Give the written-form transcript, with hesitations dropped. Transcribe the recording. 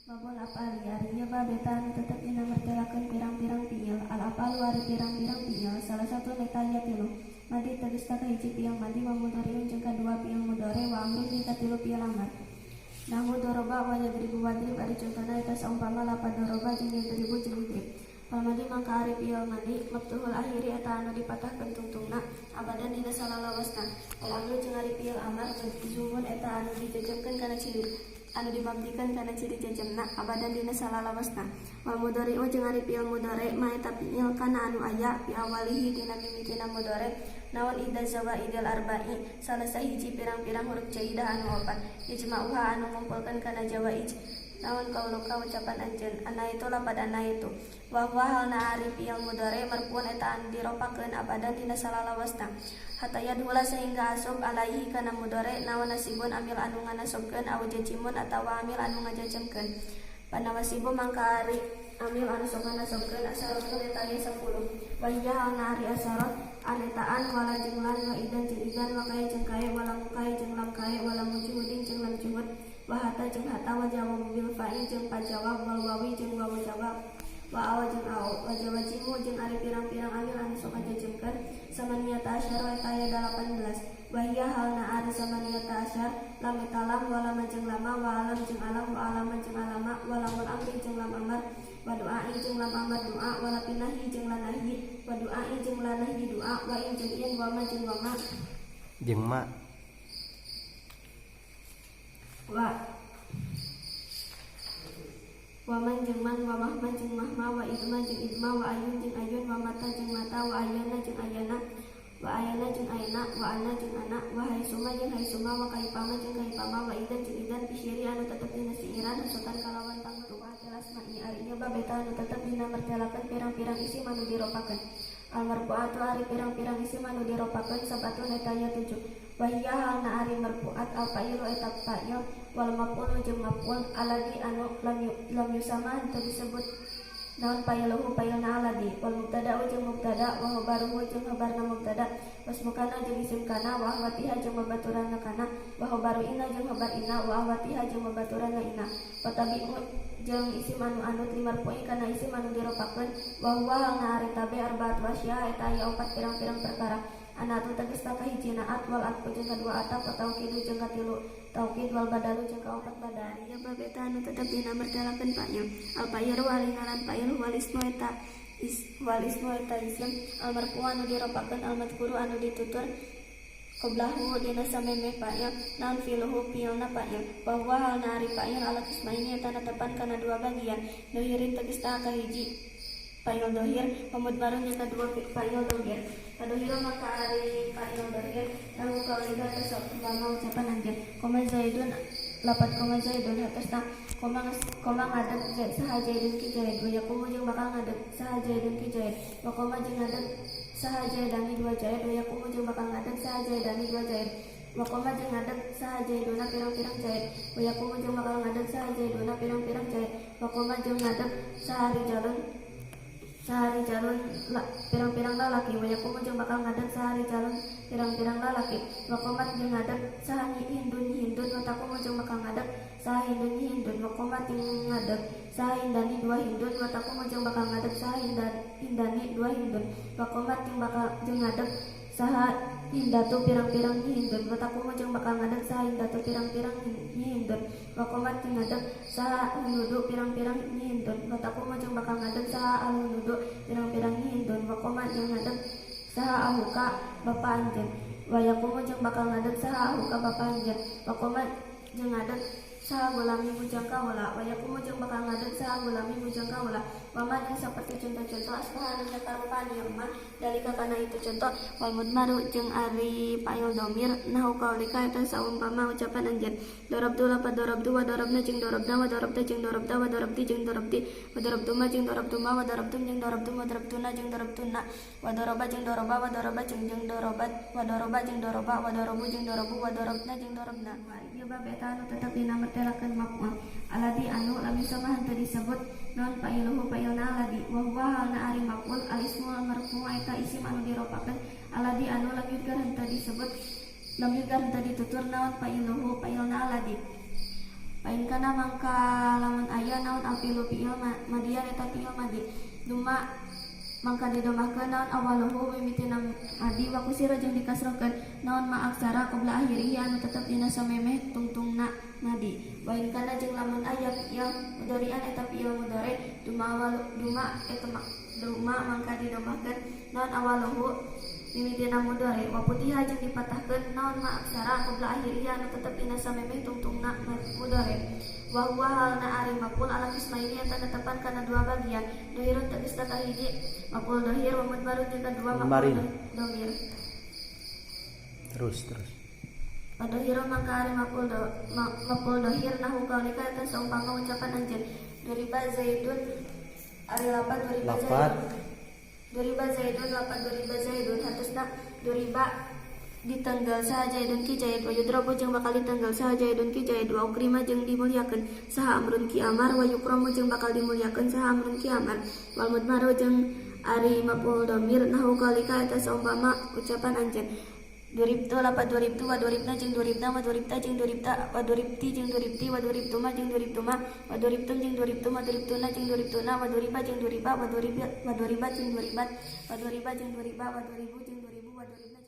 Babul af'ali ari ieu bab eta anu tetep dina mertelakeun pirang-pirang fiil. Al af'alu ari pirang-pirang fiil salasatun eta aya tilu. Madhi tegasna kahiji fiil madhi, wa mudhari'un jeung kadua fiil mudhari, wa amrun jeung katilu fiil amar. Nahwu doroba wa yadribu wadrib, ari contona eta saumpama lapad doroba jeung yadribu jeung idrib. Fal madhi mangka ari fiil madhi maftuhul akhiri eta anu dipatahkeun tungtungna abadan dina salalawasna. Wal amru jeung ari fiil amar majzumun eta anu dijajemkeun kana ciri anu dimabnikeun kana ciri jajemna abadan dina salalawasna. Wal mudhari'u jeung ari fiil mudhari ma eta fiil kana anu aya fi awalihi dina mimitina mudhari naon ihda zawaidil arba'i salah sahiji pirang-pirang huruf jaidah anu opat, yajma'uha anu ngumpulkeun kana zawaid naon qauluka ucapan anjeun, anaitu lapad anaitu. Wa huwa halna ari fiil mudhari marfuun eta anu diropakeun abadan dina salalawasna hatta yadkhula sehingga asup alaihi kana mudhari naon nasibun amil anu nganasobkeun aw jazimun atawa amil anu ngajazemkeun. Panawasibu mangka ari amil anu sok nganasobkeun asyaratun eta aya 10. Wa hiya halna ari asyarat an eta an, wala jeung lan, wa idan jeung idan, wa kaya jeung kae, wa lamu kae jeung lam kae, wa lamu juhudin jeung lam juhud, wa hatta jeung hatta, wa jawab bil fa'i jeung pajawab, wal wawi jeung wawu jawab, wa aw jeung aw, wa jawazimu jeung ari pirang-pirang amil anu sok ngajazemkeun samaniyata asyara eta aya 18. Wa hiya halna ari samaniyata asyar lam eta lam, wa lama jeung lama, wa alam jeung alam, wa alama jeung alama, wa lamul amri jeung lam amar, wa du'ai jeung lam amar du'a, wa la nahyi jeung la nahyi, wa du'ai jeung la nahyi du'a, wa in jeung in, wa ma jeung wa ma jeung ma wa wa man jeung man, wa mahma jeung mahma, wa idma jeung idma, wa ayun jeung ayun, wa mata jeung mata, wa ayana jeung ayana, wa ayana jeung ayana, wa ana jeung ana, wa haisuma jeung haisuma, wa kaipama jeung kaipama, wa idan jeung idan, bisyiri anu tetep dina siiran husutan kalawan tangtu asma'i ari ieu bab eta anu tetep dina mertelakeun pirang-pirang isim anu diropakeun. Al marfu'atu ari pirang-pirang isim anu diropakeun sabatun eta aya 7. Wa hiya halna ari marfu'at al fa'ilu eta fa'il, wal maf'ulu jeung maf'ul alladzi anu lam yusama henteu disebut naon fa'iluhu fa'ilna alladzi, wal mubtada'u jeung mubtada, wa khabaruhu jeung khabarna mubtada, wasmu kana jeung isim kana, wa akhwatiha jeung babaturanna kana, wa khabaru inna jeung khabar inna, wa akhwatiha jeung babaturanna inna, wa tabi'u jeung isim anu anut limarfu'i kana isim anu diropakeun. Wa huwa halna ari tabi arbaatu asya eta aya opat pirang-pirang perkara. Anatu tegasna kahiji naat, wal atfu jeung kadua ataf, wa taukidu jeung katilu taukid, wal badalu jeung kaopat badal. Ieu bab eta anu tetep dina mertelakeun fa'il. Al fa'ilu ari ngaran fa'il wal ismu eta is wal ismu eta isim al marfu anu diropakeun al madhkuru anu ditutur qoblahu dina samemeh fa'il naon fi'luhu fi'ilna fa'il. Wa huwa halna ari fa'il ala qismaini eta netepan kana dua bagian, dohirin tegasna kahiji fa'il dohir, wa mudmarun jeung kadua fa'il domir. Padohir maka ari fa'il dohir nahwu qaulika saumpama ucapan anjeun, qoma zaidun lapat qoma zaidun hartosna koma koma ngadeg saha zaidun ki zaid, wa yaqumu jeung bakal ngadeg saha zaidun ki zaid, wa qoma jeung ngadeg saha zaidani dua zaid, wa yaqumu jeung bakal ngadeg saha zaidani dua zaid, wa qoma jeung ngadeg saha zaiduna pirang-pirang zaid, wa yaqumu jeung bakal ngadeg saha zaiduna pirang-pirang zaid, wa qoma jeung ngadeg saha rijalun saha rijalun pirang-pirang lalaki, wa yaqumu jeung bakal ngadeg saha rijalun pirang-pirang lalaki, wa qomat jeung ngadeg saha hindun hindun, wa taqumu jeung bakal ngadeg saha hindun hindun, wa qomat jeung ngadeg saha hindani dua hindun, wa taqumu jeung bakal ngadeg saha hindani dua hindun, wa qomat jeung bakal jeung ngadeg saha hindatu pirang-pirang hindun, wa taqumu jeung bakal ngadeg saha hindatu pirang-pirang hindun, wa qomat jeung ngadeg saha hunudu pirang-pirang hindun, wa taqumu jeung bakal ngadeg saha alhunudu pirang-pirang hindun, wa qomat jeung ngadeg saha ahuka bapa anjeun, wa yaqumu jeung bakal ngadeg saha ahuka bapa anjeun, wa qomat jeung ngadeg saha gulami bujang kaula, wa yaqumu jeung bakal ngadeg saha gulami bujang kaula, wa ma jeung saperti contoh-contoh asbaha anu nyata ieu ma dalika kana itu contoh. Wal mudmaru jeung ari fa'il domir nahwu qaulika eta saumpama ucapan anjeun, darabtu lapat darabtu, wa darabna jeung darabna, wa darabta jeung darabta, wa darabti jeung darabti, wa darabtuma jeung darabtuma, wa darabtum jeung darabtum, wa darabtuna jeung darabtuna, wa daraba jeung daraba, wa daraba jeung darabat, wa daraba jeung daraba, wa darabu jeung darabu, wa darabna jeung darabna. Ieu bab eta anu tetep dina mertelakeun maf'ul alladzi anu lam yusama henteu disebut naon fa'iluhu fa'ilna alladzi. Wa huwa halna ari maf'ul al ismu al marfu eta isim anu diropakeun alladzi anu lam yudkar henteu disebut lam yudkar henteu ditutur naon fa'iluhu fa'ilna alladzi. Fa in kana mangka lamun aya naon al fi'lu fi'il madian eta fi'il madi, dumma mangka didomahkeun naon awaluhu mimitina madi, wa kusira jeung dikasrohkeun naon ma aksara qabla akhirihi anu tetep dina samemeh tungtungna madi. Wa in kana jeung lamun aya fi'il mudhari'an eta fi'il mudhari, dumma awalu dumma eta dumma mangka didomahkeun naon awaluhu mimitina mudhari, wa futiha jeung dipatahkeun naon ma aksara qabla akhirihi anu tetep dina samemeh tungtungna mudhari. Wa huwa halna ari maf'ul ala qismaini eta netepan kana dua bagian, dohirun tegasna kahiji maf'ul dohir, wa mudmarun jeung kadua maf'ul Mudmarin. Domir. Terus, terus. Padohiru mangka ari maf'ul dohir nahu qaulika eta saumpama ucapan anjeun, duriba zaidun ari lapad duriba Lapad. zaidun, duriba zaidun lapad duriba zaidun hartosna duriba ditenggal saha zaidun ki zaid, wa yudrabu jeung bakal ditenggal saha zaidun ki zaid, wa ukrima jeung dimuliakeun saha amrun ki amar, wa yukramu jeung bakal dimuliakeun saha amrun ki amar. Wal mudmaru jeung ari maf'ul domir nahu qaulika eta saumpama ucapan anjeun, duribtu lapad duribtu, wa duribna jeung duribna, wa duribta jeung duribta, wa duribti jeung duribti, wa duribtuma jeung duribtuma, wa duribtum jeung duribtum, wa duribtuna jeung duribtuna, wa duriba jeung duriba, wa duriba wa duriba jeung duribat, wa duriba jeung duriba, wa duribu jeung duribu, wa duribna.